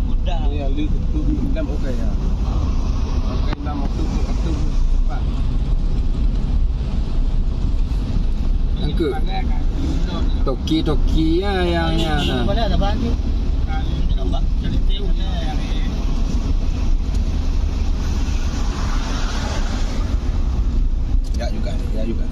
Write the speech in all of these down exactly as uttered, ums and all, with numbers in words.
Mudah. Ya, lu tu enam okey ya. Okey, enam okey, okey, okey, cepat. Angkat. Toki-toki ya yang, yang, nah. Mana ada bahan tu? Ya juga, ya juga.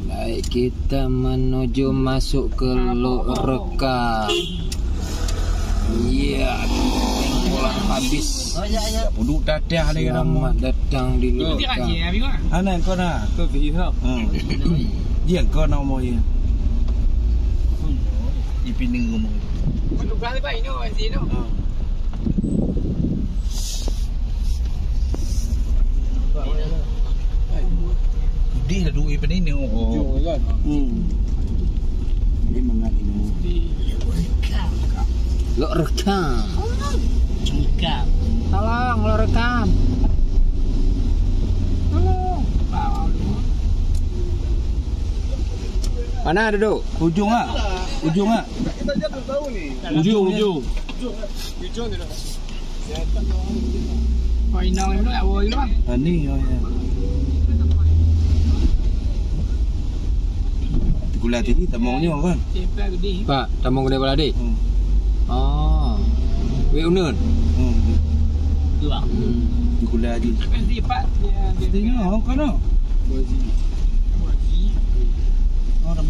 Baik, kita menuju masuk ke Lok Rekam. Ya, pulang habis. Ya, puduk tatah lagi. Selamat datang di Lok Rekam. Anak kau nak? Kau pergi sana. Hmm. Dia kau nak mau ya. Di Pinang rumah. Kau tu berapa ini, Wan, sini? Hmm. Pedih lah duit pada ini. Oh. Ujung kan? Hmm. Dia mangat ini. Lok Rekam. Rekam. Tolong, Lok Rekam. Tolong. Mana duduk? Ujung ah. Ujung ah. Ujung, ujung. Ujung dia. Oh, inong ni nak bawa inong. Tani, oh ya. Gula tadi tamong nyoe kan? Pak, tamong gula tadi. Hmm. Oh. Wek uneun. Hmm. Dua. Hmm. Gula tadi. Nanti Pak dia dia Tengok kan. Oh, dah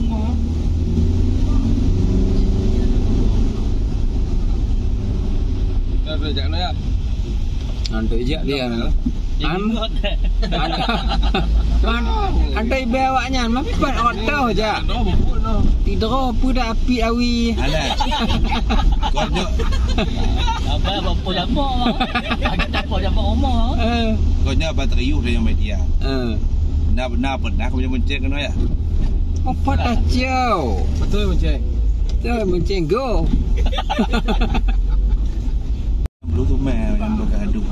mau. Nanti jak dia. Am, an-, an-, antai ibai awaknyan, mapi pat oto jak. Tidroe peue dah api awi. Alah. Konyol. Apa, apa lama? Ada tak apa, ada apa umur? Eh. Konyol apa teriuh dari media. Eh. Nah, benar, pernah aku punya bonceng kena ya? Apa tak ciau? Betul bonceng. Betul bonceng, go. Belum tu meh yang belum gaduh.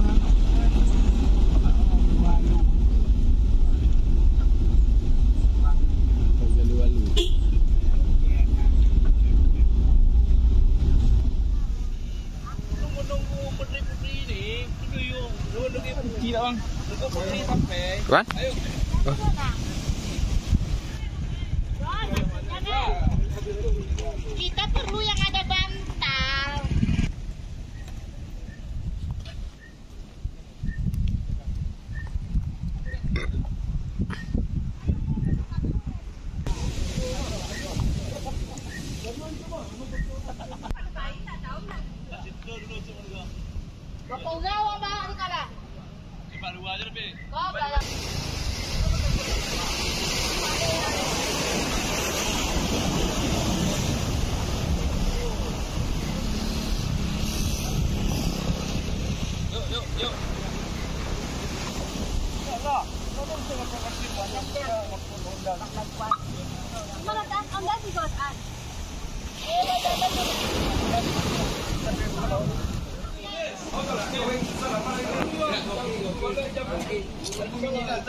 Wan? Kita perlu yang ada bantal.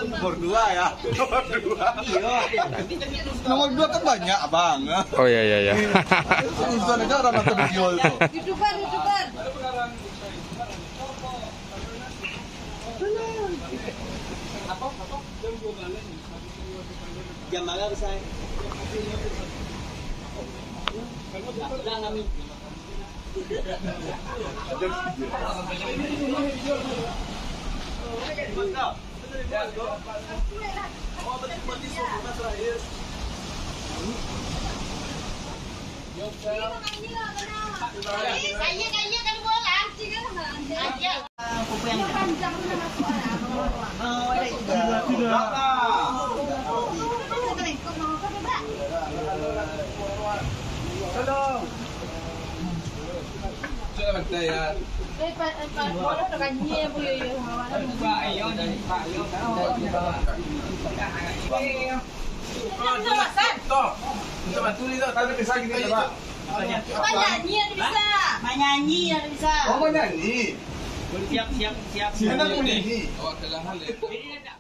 Nomor dua ya. Nomor dua. Nomor dua kan banyak, Bang. Oh, ya, ya, ya. Susah aja orang nonton video itu. YouTuber, YouTuber. Jam berapa besar? Dah kami. Menyanyi ada bisa. Menyanyi ada bisa. Oh, menyanyi. Siap, siap, siap. Siap, siap. Awak telah halal.